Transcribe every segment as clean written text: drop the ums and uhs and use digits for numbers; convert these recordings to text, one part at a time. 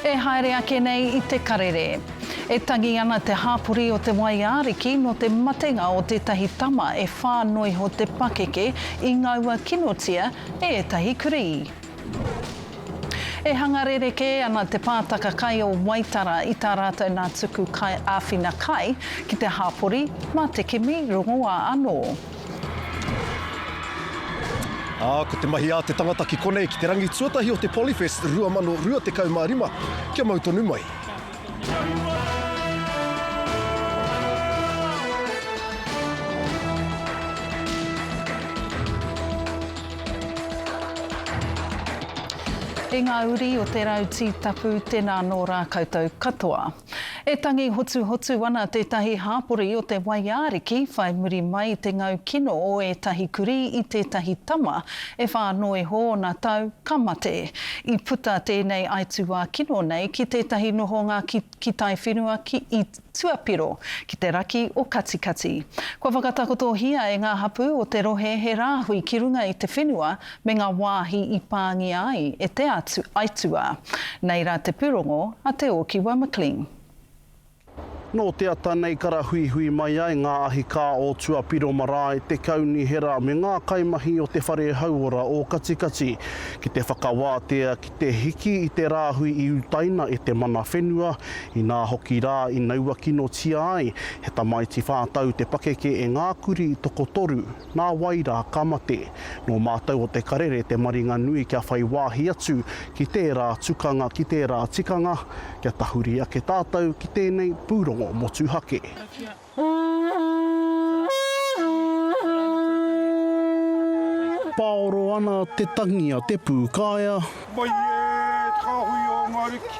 E haere ake nei i te karere. E tangi ana te hāpori o Te Waiariki nō te matenga o tētahi tama e whā noiho te pakeke i ngaua kinotia e ētahi kurī. E hanga rerekē ana te pātaka kai o Waitara i tā rātou nā tuku kai āwhina kai ki te hāpori mā te kimi rongoā anō. Ā, ko te mahi a te tangata ki konei ki te rangi tuatahi o te Polyfest 2025, kia mau tonu mai. E ngā uri o te rau tītapu, tēnā anō rā koutou katoa. E tangi hotuhotu ana tētahi hāpori o te Waiariki whai muri mai i te ngau kino o ētahi kurī i tētahi tama e whā noa iho ōna tau ka mate. I puta tēnei aituā kino nei ki tētahi nohonga ki ki taiwhenua ki i Tuapiro, ki te raki o Katikati. Kua whakatakotohia e ngā hapū o te rohe he rāhui ki runga i te whenua me ngā wāhi i pāngia ai e te aituā. Nei rā te pūrongo a Te Ōkiwa McLean. Nō te ata nei karahuihui mai ai ngā ahikā o Tuapiro Marae, te kaunihera me ngā kaimahi o te whare hauora o Katikati ki te whakawātea ki te hiki i te rāhui i utaina e te mana whenua, inā hoki rā i naua kinotia ai he tamaiti whātau te pakeke e ngā kurī tokotoru, nā wai rā ka mate. Nō mātou o Te Karere te maringa nui kia whai wāhi atu ki tērā tukanga, ki tērā tikanga, kia tahuri ake tātou ki tēnei pūrongo motuhake. Paoro ana te tangi a te pūkaea. Mai e te kāhui o ngā ariki.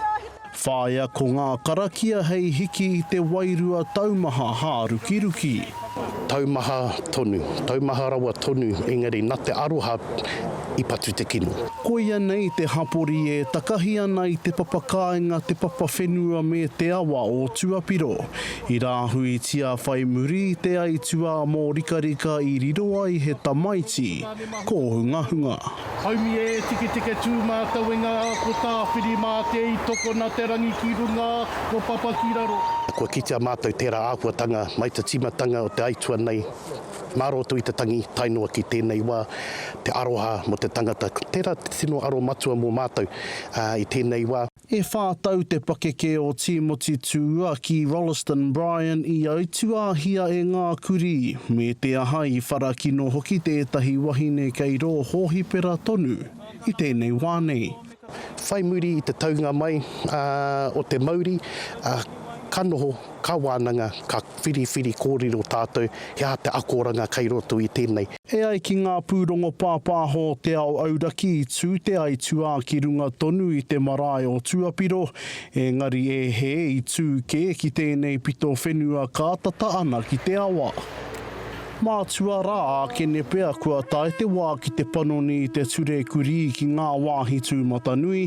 Whāia ko ngā karakia hei hiki i te wairua taumaha hārukiruki. Taumaha tonu, taumaha rawa tonu, engari na te aroha i patu te kino. Koia nei te hapori e takahi ana i te papakāinga, te papa whenua me te awa o Tuapiro. I rāhuitia whai muri i te aituā mōrikarika i riro ai he tamaiti kōhungahunga. Haumi e tiketike tū mātauenga ko Tāwhirimātea i tokona te rangi ki runga, ko Papa ki raro. Kua kitea mātou tērā āhuatanga mai te tīmatanga o te aitua nei, mā roto i te tangi tae noa ki tēnei wā, te aroha mō te tangata, tērā te tino aro matua mō mātou i tēnei wā. E whā tau te pakeke o Tīmoti Tūa ki Rolleston Bryan i aituāhia e ngā kurī, me te aha i whara kino hoki tētahi wahine kei rō hōhipera tonu i tēnei wā nei. Whai muri i te taunga mai o te mauri, ka noho, ka wānanga, ka whiriwhiri kōrero tātou he aha te akoranga kei roto i tēnei. E ai ki ngā pūrongo pāpāho o te ao auraki i tū te aituā ki runga tonu i te marae o Tuapiro, engari e hē i tū kē ki tēnei pito whenua kātata ana ki te awa. Mātua rā, ākene pea kua tae te wā ki te panoni i te ture kurī ki ngā wāhi tūmatanui,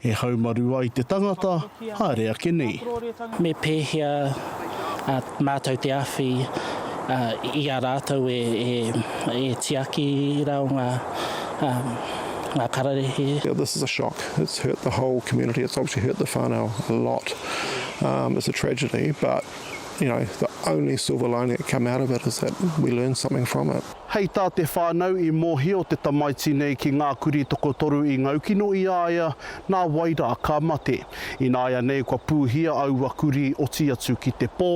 e haumaru ai te tangata, haere ake nei. Me pēhea mātou te awhi i a rātou e tiaki rā o ngā kararehe. This is a shock. It's hurt the whole community. It's obviously hurt the whānau a lot. It's a tragedy, but you know, the only silver lining that come out of it is that we learned something from it. Hei tā te whānau i mōhio te tamaiti nei ki ngā kurī tokotoru i ngaukino i a ia, nā wai rā ka mate. Ināianei kua pūhia aua kurī oti atu ki te pō,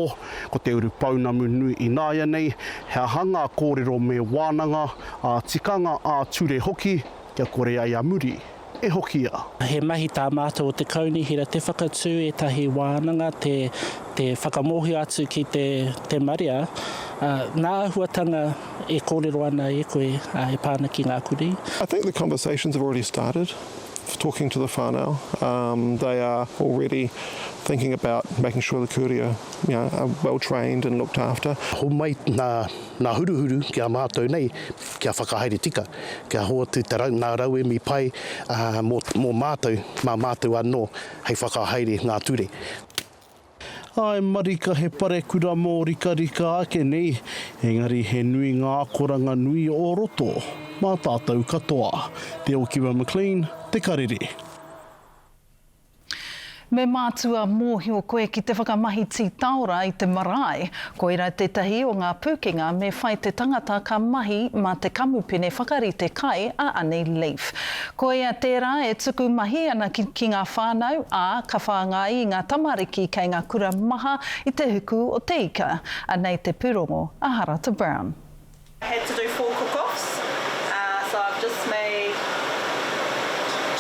ko te urupounamu nui ināianei, he aha ngā kōrero me wānanga, ā-tikanga, ā-ture hoki, kia kore ai a muri e hokia. He mahi tā mātou o te kaunihera te whakatū ētahi wānanga, te, te whakamōhio atu ki te, te marea, ā, ngā āhuatanga e kōrero ana e koe e pā ana ki ngā kurī. I think the conversations have already started, talking to the whānau, um, they are already thinking about making sure the kurī are, you know, are well trained and looked after. Homai nā, nā huruhuru ki a mātou nei kia whakahaere tika, kia hoatu te rau, ngā rauemi pai mō, mō mātou, mā mātou anō hei whakahaere ngā ture. Āe marika he parekura mōrikarika ake nei, engari he nui ngā akoranga nui o roto mā tātou katoa. Te Okiwa McLean, Te Karere. Me mātua mōhio koe ki te whakamahi tītaora i te marae, koira tētahi o ngā pūkenga me whai te tangata ka mahi mā te kamupene whakarite kai a Ani Leaf. Koia tērā e tuku mahi ana ki ki ngā whānau, ā, ka whāngai i ngā tamariki kei ngā kura maha i te huku o te ika. Anei te pūrongo a Harata Brown. Had to do four cook-offs, so I've just made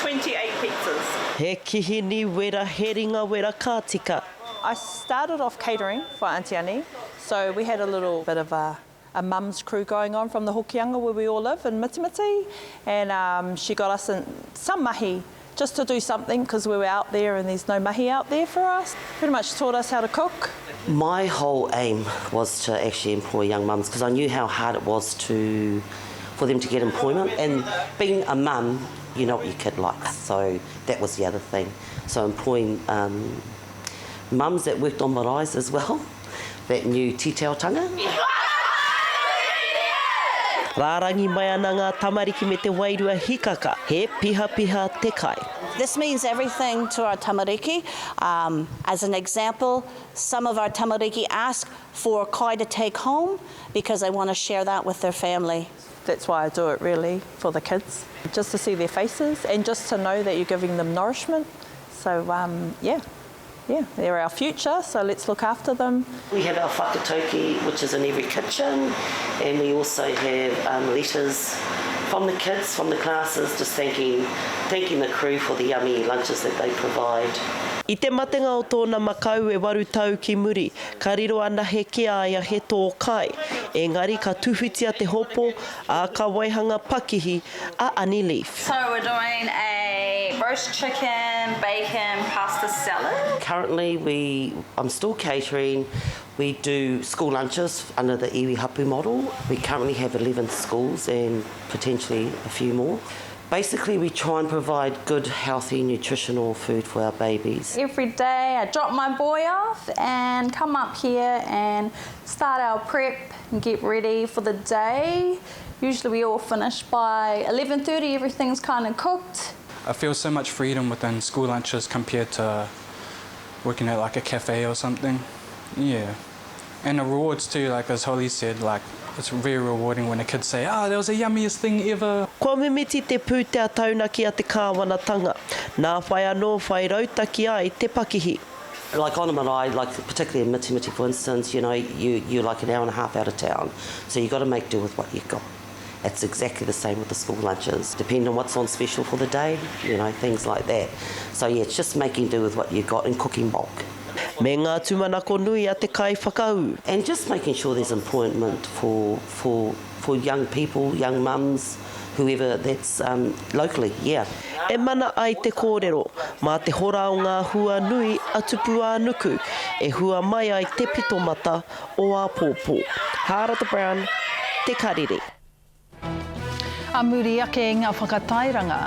28 pizzas. He kihini wera, he ringa wera ka tika. I started off catering for Aunty Ani, so we had a little bit of a a mum's crew going on from the Hokianga where we all live in Mitimiti, and um, she got us in some mahi just to do something because we were out there and there's no mahi out there for us. Pretty much taught us how to cook. My whole aim was to actually employ young mums because I knew how hard it was to for them to get employment and being a mum you know what your kid likes so that was the other thing so employing um, mums that worked on maraes as well that knew titaotanga. Rārangi mai ana ngā tamariki me te wairua hikaka, he pihapiha te kai. This means everything to our tamariki. Um, as an example, some of our tamariki ask for kai to take home because they want to share that with their family. That's why I do it really, for the kids, just to see their faces and just to know that you're giving them nourishment. So um, yeah, yeah, they're our future, so let's look after them. We have our whakatauki, which is in every kitchen, and we also have um, letters from the kids, from the classes, just thanking, thanking the crew for the yummy lunches that they provide. I te matenga o tōna makau e waru tau ki muri, ka riro anahe ki a ia he tō kai. Engari ka tuwhitia te hopo, ā, ka waihanga pakihi a Ani Leaf. So we're doing a roast chicken, bacon, pasta salad. Currently we, I'm still catering, we do school lunches under the iwi hapu model. We currently have 11 schools and potentially a few more. Basically we try and provide good, healthy, nutritional food for our babies. Every day I drop my boy off and come up here and start our prep and get ready for the day. Usually we all finish by 11.30, everything's kind of cooked. I feel so much freedom within school lunches compared to working at like a cafe or something. Yeah. And the rewards too, like as Holly said, like it's very rewarding when the kids say, oh, that was the yummiest thing ever. Kua mimiti te pūtea taunaki a te kāwanatanga, nā whai anō whai rautaki ai te pakihi. Like on a marae, like particularly in Mitimiti for instance, you know, you, you're like an hour and a half out of town, so you've got to make do with what you've got. It's exactly the same with the school lunches, depending on what's on special for the day, you know, things like that. So yeah, it's just making do with what you've got and cooking bulk. Me ngā tūmanako nui a te kaiwhakaū. And just making sure there's employment for, for, for young people, young mums, whoever that's um, locally, yeah. E mana ai te kōrero, mā te hora o ngā hua nui a Tupuānuku e hua mai ai te pito mata o āpōpō. Hārata Brown, Te Karere. A muri ake i nga whakatairanga.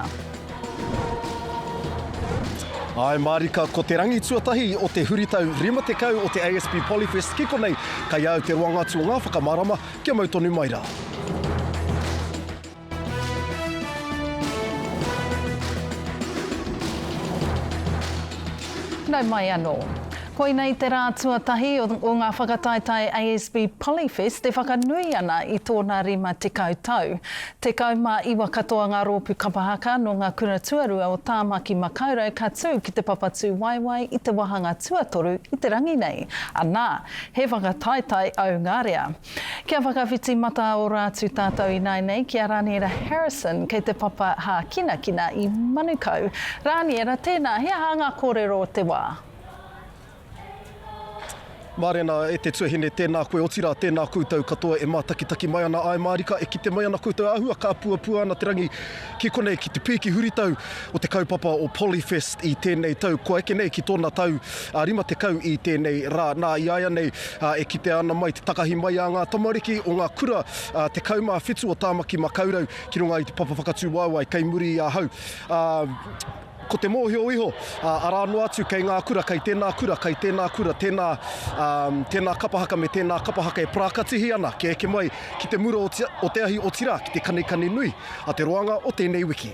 Āe mārika, ko te rangi tuatahi o te huritau 50 o te ASB Polyfest ki konei, kei a au te roanga atu o ngā whakamārama, kia mau tonu mai rā. Nau mai anō. Koinei te rā tuatahi o, o ngā whakataetae ASB Polyfest e whakanui ana i tōna 50 tau. 19 katoa ngā rōpū kapa haka nō ngā kura tuarua o Tāmaki Makaurau ka tū ki te papa tūwaewae i te wāhanga tuatoru i te rangi nei. Anā, he whakataetae aungarea. Kia whakawhiti mataora atu tātou ināianei ki a Raniera Harrison kei te papa hākinakina i Manukau. Raniera, tēnā, he aha ngā kōrero o te wā? Mārena, e te tuahine, tēnā koe, otirā, tēnā koutou katoa e mātakitaki mai ana, āe mārika, e kite mai ana koutou āhua ka puapua ana te rangi ki konei, ki te pīki huritau o te kaupapa o Polyfest i tēnei tau, kua eke nei ki tōna tau 50 i tēnei rā. Nā, i a ia nei e kitea ana mai te takahi mai a ngā tamariki o ngā kura 17 o Tāmaki Makaurau ki runga i te papa whakatū waewae kei muri i ahau. Ko te mōhio iho, arā noa atu kei ngā kura, kei tēnā kura, kei tēnā kura, tēnā, tēnā kapa haka me tēnā kapa haka e prākatihi ana kia eke mai ki te mura o te ahi, otirā ki te kanikani nui a te roanga o tēnei wiki.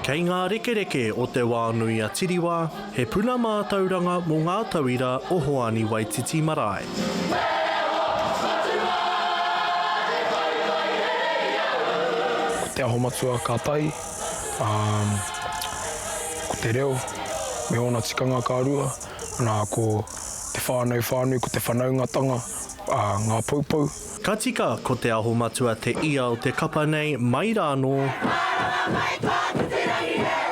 Kei ngā rekereke o Te Wānui a Tiriwā, he puna mātauranga mō ngā tauira o Hoani Waititi Marae. Ko Te Aho Matua ka tahi, ā, ko te reo me ōna tikanga ka rua, nā, ko te whānau whānui, ko te whanaungatanga, ā, ngā poupou. Ka tika ko Te Aho Matua te ia o te kapa nei mai rānō.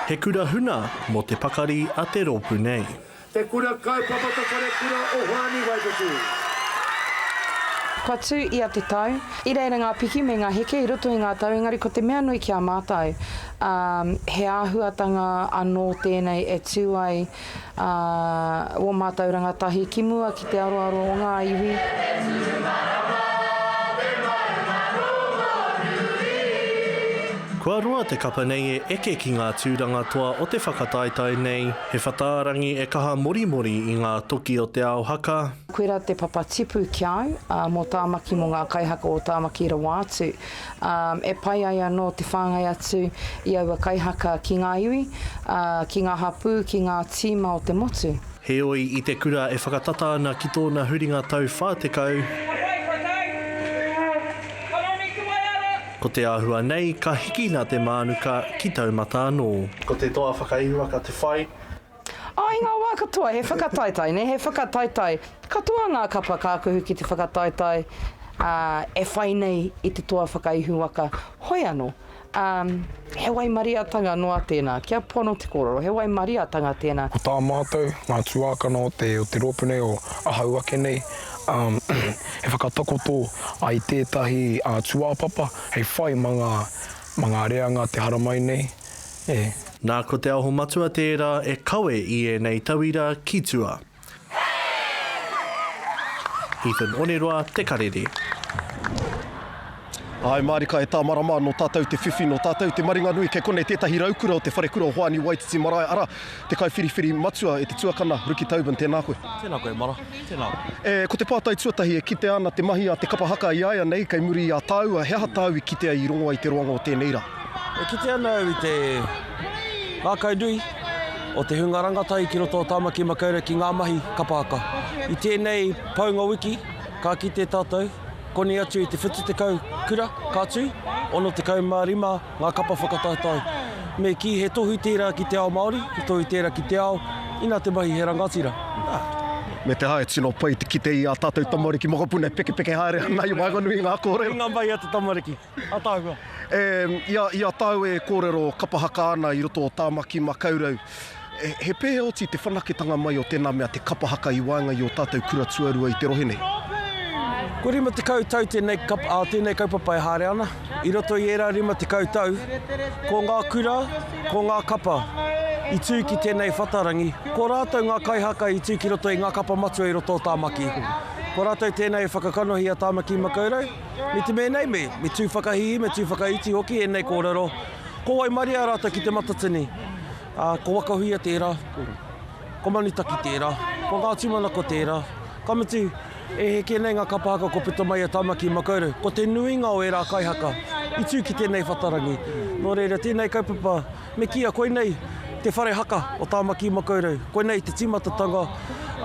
He kura huna mō te pakari a te rōpū nei. Te Kura Kaupapa Te Wharekura o Hoani Waititi. Kua tū ia te tau, i reira ngā piki me ngā heke i roto i ngā tau engari ko te mea nui ki a mātou, ā, he āhuatanga anō tēnei e tū ai ā, ō mātou rangatahi ki mua ki te aroaro o ngā iwi. Kua roa te kapa nei e eke ki ngā tūranga toa o te whakataetae nei, he whatārangi e kaha morimori i ngā toki o te ao haka. Koirā te papa tipu ki a au, ā, mō Tāmaki, mō ngā kaihaka o Tāmaki rawa atu. Ā, e pai ai anō te whāngai atu i aua kaihaka ki ngā iwi, ā, ki ngā hapū, ki ngā tīma o te motu. Heoi, i te kura e whakatata ana ki tōna huringa tau 40, ko te āhua nei ka hikina te mānuka ki taumata anō. Ko te toa whakaihuwaka te whai. Ā, i ngā wā katoa, he whakataetae, nē, he whakataetae. Katoa ngā kapa ka kuhu ki te whakataetae, ā, e whai nei i te toa whakaihuwaka. Hoi anō, ā, he waimariatanga noa tēnā, kia pono te kōrero, he waimariatanga tēnā. Ko tā mātou, ngā tuākana o te, o te rōpū nei, o ahau ake nei, ā, he whakatakoto ai tētahi, ā, tūāpapa hei whai mā ngā, mā ngā reanga te haramai nei, e. Nā, ko Te Aho Matua tērā e kawe i ēnei tauira ki tua. Ethan Oneroa, Te Karere. Āe mārika e tāmarama, nō tātou te whiwhi, nō tātou te maringanui kei konei tētahi raukura o te wharekura o Hoani Waititi Marae, arā, te kaiwhiriwhiri matua e te tuakana, Ruki Tobin, tēnā koe. Tēnā koe Mara, tēnā. E, ko te pātai tuatahi e kitea ana te mahi a te kapa haka i āianei kei muri i a tāua, he aha tāu i kitea i rongo ai te roanga o tēnei rā? E kite ana au i te ngākau nui o te hunga rangatahi ki roto o Tāmaki Makaurau ki ngā mahi kapa haka. I tēnei paunga wiki, ka kite tātou, koni atu i te 70 kura ka tū, 65 ngā kapa whakataetae. Me kī he tohu tērā ki te ao Māori, he tohu tērā ki te ao, inā te mahi he rangatira. Me te aha, e tino pai te kite i ā tātou tamariki mokopuna e pekepeke haere ana i waenganui i ngā kōrero. Ringa mai a te tamariki. Ataahua. E, i a, i a tāu e kōrero kapa haka ana i roto o Tāmaki Makaurau, e, he pēhea oti te whanaketanga mai o tēnā mea te kapa haka i waenga i ō tātou kura tuarua i te rohe nei? Kua 50 tau tēnei, ā, tēnei kaupapa e haere ana. I roto i ērā 50 tau, ko ngā kura, ko ngā kapa i tū ki tēnei whatarangi, ko rātou ngā kaihaka i tū ki roto i ngā kapa matua i roto o Tāmaki. Ko rātou tēnei e whakakanohi i a Tāmaki Makaurau. Me te mea nei, me, me tū whakahīhī, me tū whakaiti hoki ēnei kōrero. Ko waimaria rātou ki te Matatini, ā, ko Wakahuia tērā, ko Manutaki tērā, ko Ngā Tūmanako tērā. Ka mutu, e heke nei ngā kapa haka kua puta mai a Tāmaki Makaurau. Ko te nuinga o ērā kaihaka i tū ki tēnei whatarangi. Nō reira, tēnei kaupapa, me kīia koinei te whare haka o Tāmaki Makaurau. Koinei te tīmatatanga,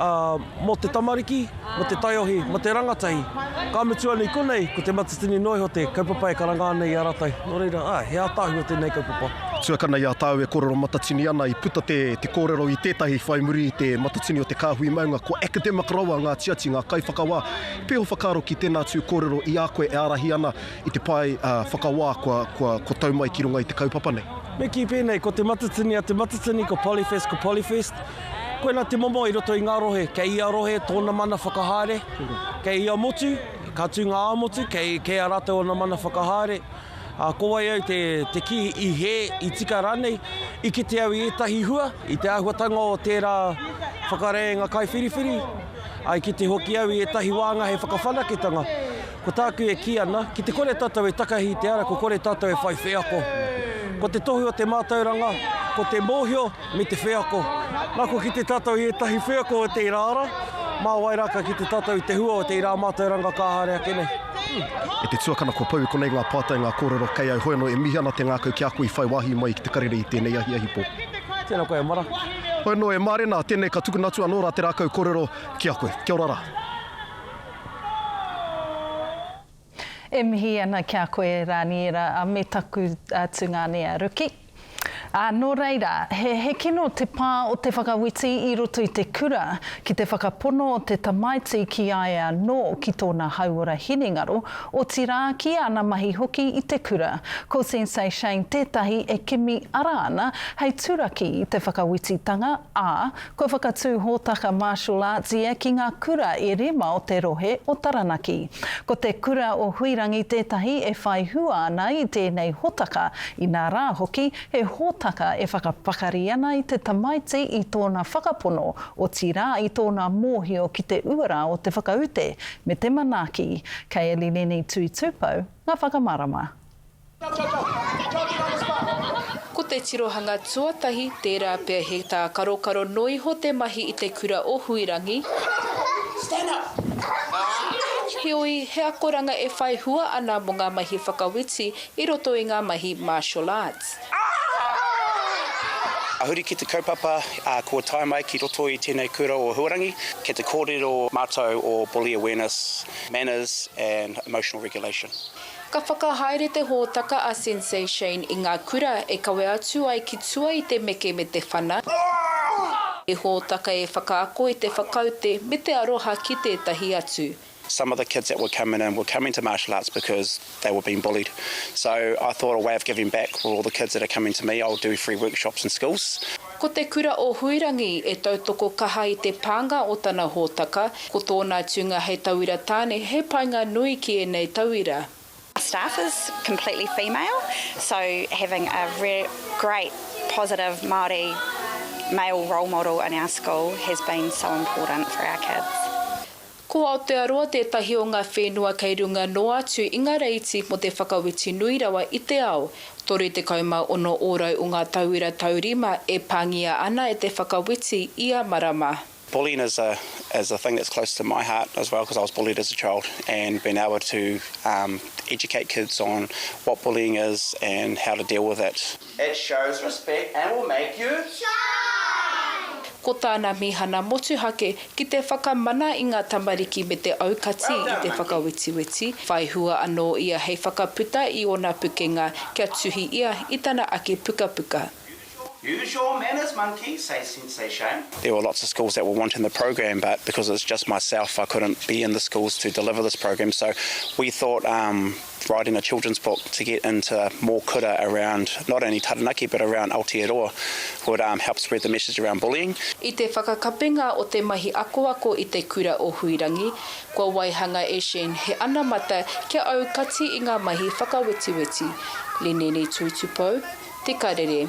ā, mō te tamariki, mō te taiohi, mō te rangatahi. Ka mutu ana i konei, ko Te Matatini noa iho te kaupapa e karanga ana i a rātou. Nō reira, āe, he ātaahua tēnei kaupapa. Tuakana i a tāu e kōrero matatini ana, i puta te, te kōrero i tētahi whai muri i te matatini o te kāhui maunga, ko academic rawa ngā tiati, ngā kaiwhakawā. Pēhea ō whakaaro ki tēnā tū kōrero i a koe e ārahi ana i te pae whakawā kua, kua, kua tau mai ki runga i te kaupapa nei? Me kī pēnei, ko Te Matatini a Te Matatini, ko Polyfest ko Polyfest. Koinā te momo i roto i ngā rohe, kei ia rohe tōna mana whakahaere, kei ia motu, ka tū ngā ā-motu, kei, kei a rātou ōna mana whakahaere. Ā, ko wai au te, te kī i hē, i tika rānei, i kite au i ētahi hua, i te āhuatanga o tērā whakarēnga kaiwhiriwhiri, ā, i kite hoki au i ētahi wānga hei whakawhanaketanga. Ko tāku e kī ana, ki te kore tātou e takahi i te ara, ko kore tātou e whai wheako. Ko te tohu o te mātauranga, ko te mōhio me te wheako. Nā, kua kite tātou i ētahi wheako o tērā ara, mā wai rā ka kite tātou i te hua o tērā mātauranga ka haere ake nei. E te tuakana kua pau i konei ngā pātai, ngā kōrero kei au hoi anō e mihi ana te ngākau ki a koe i whai wāhi mai ki te karere i tēnei ahiahi pō. Tēnā koe e mara. Hoi anō e mārena, tēnei ka tukuna atu anō rā te rākau kōrero ki a koe. Kia ora rā. E mihi ana ki a koe Raniera me taku tungāne a Ruki. Ā, nō reira, he, he kino te pā o te whakawhiti i roto i te kura, ki te whakapono o te tamaiti ki a ia anō, ki tōna hauora hinengaro, otirā, ki āna mahi hoki i te kura. Ko Sensei Shane tētahi e kimi ara ana hei turaki i te whakawhititanga, ā, Kua whakatū hōtaka martial arts ia ki ngā kura e rima o te rohe o Taranaki. Ko te kura o Huirangi tētahi e whai hua ana i tēnei hotaka, inā rā hoki, he hōtaka e whakapakari ana i te tamaiti i tōna whakapono, otirā i tōna mōhio ki te uara o te whakaute me te manaaki. Kei a Lileni Tuitupou ngā whakamārama. Ko te tirohanga tuatahi, tērā pea he tākarokaro noa iho te mahi i te kura o Huirangi. Heoi, he akoranga e whai hua ana mō ngā mahi whakawhiti i roto i ngā mahi martial arts. Huri ki te kaupapa kua tae mai ki roto i tēnei kura o Huarangi, kei te kōrero mātou o bully awareness, manners and emotional regulation. Ka whakahaere te hōtaka a Sensei Shane i ngā kura e kawe atu ai ki tua i te meke me te whana, he hōtaka e whakaako i te whakaute me te aroha ki tētahi atu. Some of the kids that were coming in were coming to martial arts because they were being bullied. So I thought a way of giving back for all the kids that are coming to me, I'll do free workshops in schools. Ko te kura o Huirangi e tautoko kaha i te pānga o tana hōtaka, ko tōna tūnga hei tauira tāne he painga nui ki ēnei tauira. Our staff is completely female, so having a great positive Māori male role model in our school has been so important for our kids. Ko Aotearoa tētahi o ngā whenua kei runga noa atu i ngā reiti mō te whakawhiti nui rawa i te ao. 36 ōrau o ngā tauira taurima e pāngia ana e te whakawhiti ia marama. Bullying is a is a thing that's close to my heart as well because I was bullied as a child and being able to um educate kids on what bullying is and how to deal with it. It shows respect and will make you shine! Ko tāna mīhana motuhake ki te whakamana i ngā tamariki me te aukati i te whakawetiweti, whai hua anō ia hei whakaputa i ōna pukenga kia tuhi ia i tana ake pukapuka. Use your manners monkey, say Sensei Shane. There were lots of schools that were wanting the program but because it's just myself I couldn't be in the schools to deliver this program so we thought um, writing a children's book to get into more kura around not only Taranaki but around Aotearoa would um, help spread the message around bullying. I te whakakapenga o te mahi akoako i te kura o Huirangi, kua waihanga e Shane he anamata kia aukati i ngā mahi whakawetiweti. Lenene Tuitupou, Te Karere.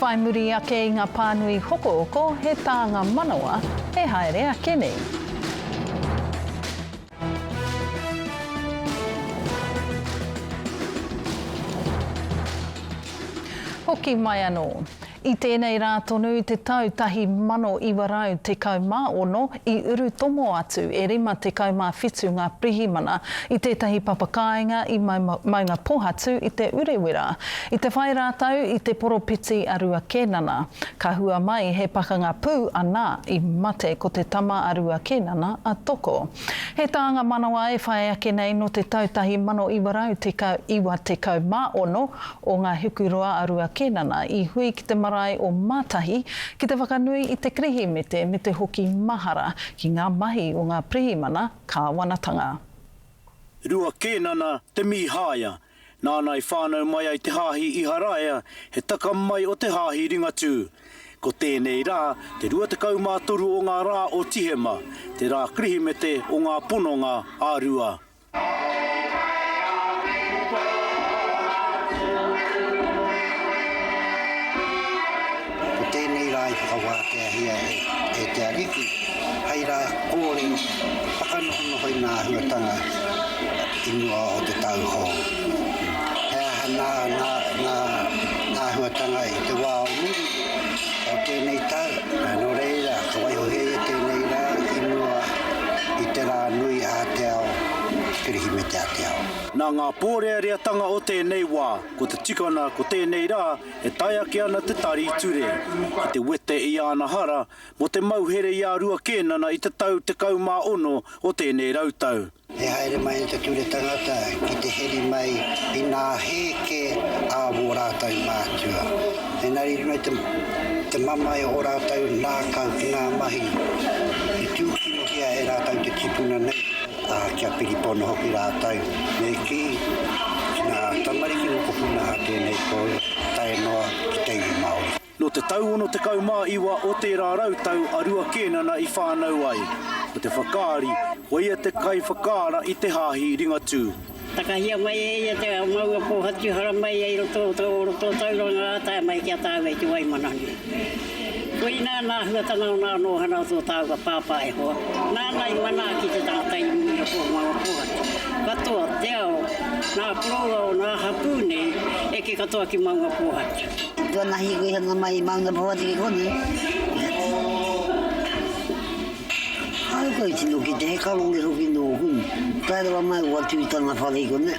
Whai muri ake i ngā pānui hokohoko, he tānga manawa e haere ake nei. Hoki mai anō. I tēnei rā tonu i te tau 1916 i urutomo atu e 57 ngā pirihimana i tētahi papakāinga i Maungapōhatu i Te Urewera. I te whai rātou i te poropiti a Rua Kēnana. Ka hua mai he pakanga pū, anā, i mate ko te tama a Rua Kēnana a Toko. He tānga manawa e whai ake nei nō te tau 1996 o ngā hikuroa a Rua Kēnana i hui ki te marae o Mātahi ki te whakanui i te Kirihimete me te hoki mahara ki ngā mahi o ngā pirihimana kāwanatanga. Rua Kēnana te Mīhaia, nāna i whānau mai ai te Hāhi Iharaia, he taka mai o te Hāhi Ringatū. Ko tēnei rā, te 23 o ngā rā o Tihema, te rā Kirihimete o ngā pononga a Rua. Ko tēnei rā i whakawāteahia e te Ariki hei rā kōrero whakanohonoho i ngā āhuatanga i mua o te tau hou. He aha nā ngā āhuatanga i te wā o muri o tēnei tau, nō reira ka waihohia tēnei rā i mua i te rā nui a te ao. ngā pōreareatanga o tēnei wā, ko te tikana ko tēnei rā e tae ake ana te Tari Ture ki te wete i āna hara mō te mauhere i a Rua Kēnana i te tau 16 o tēnei rautau. E haere mai ana te ture tangata ki te heri mai i nā hē kē a wō rātou mātua. Engari i runga i te, te mamae o ō rātou nākau ki ngā mahi i tūkinohia e rātou te tipuna nei, ā, kia piripono hoki rātou, me kī, ki ngā tamariki mokopuna a tēnei kōrero, tae noa ki te iwi Māori. Nō te tau 69 o tērā rautau a Rua Kēnana i whānau ai. Ko te whakaari, ko ia te kaiwhakaara i te Hāhi Ringatū. Takahia mai e ia te maunga pōhatu haramai i roto o roto o Tauranga ā tae mai ki a tāua i te Waimana nei. Koinā nā āhuatanga o nā nōhana o tō tāua pāpā e hoa, nāna i manaaki te tangata i muri i roto o maunga pōhatu. Katoa te ao, nā koroua o nā hapū nei, eke katoa ki maunga pōhatu. Tuana hīkoihanga mai i Maungapōhatu ki konei. Kāore koe i tino kite, he karore hoki nōku. Tae rawa mai kua tū tana whare i konei.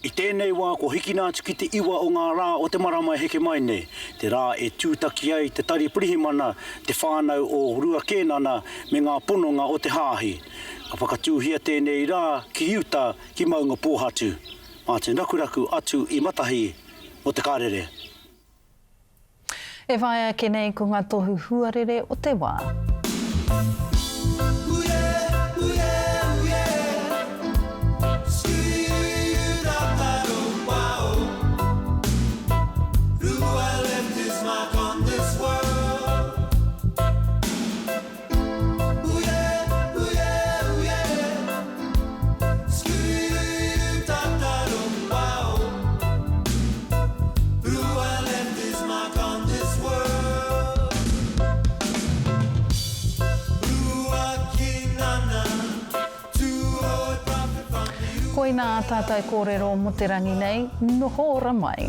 I tēnei wā kua hikina atu ki te iwa o ngā rā o te marama e heke mai nei, te rā e tūtaki ai te Tari Pirihimana, te whānau o Rua Kēnana me ngā pononga o te Hāhi. Ka whakatūhia tēnei rā ki uta ki Maungapōhatu. Mā te rakuraku atu i Matahi, mō te karere. E whāia ake nei ko ngā tohu huarere o te wā. Koinā ā tātou kōrero mō te rangi nei, noho ora mai.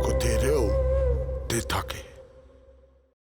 Ko te reo te take.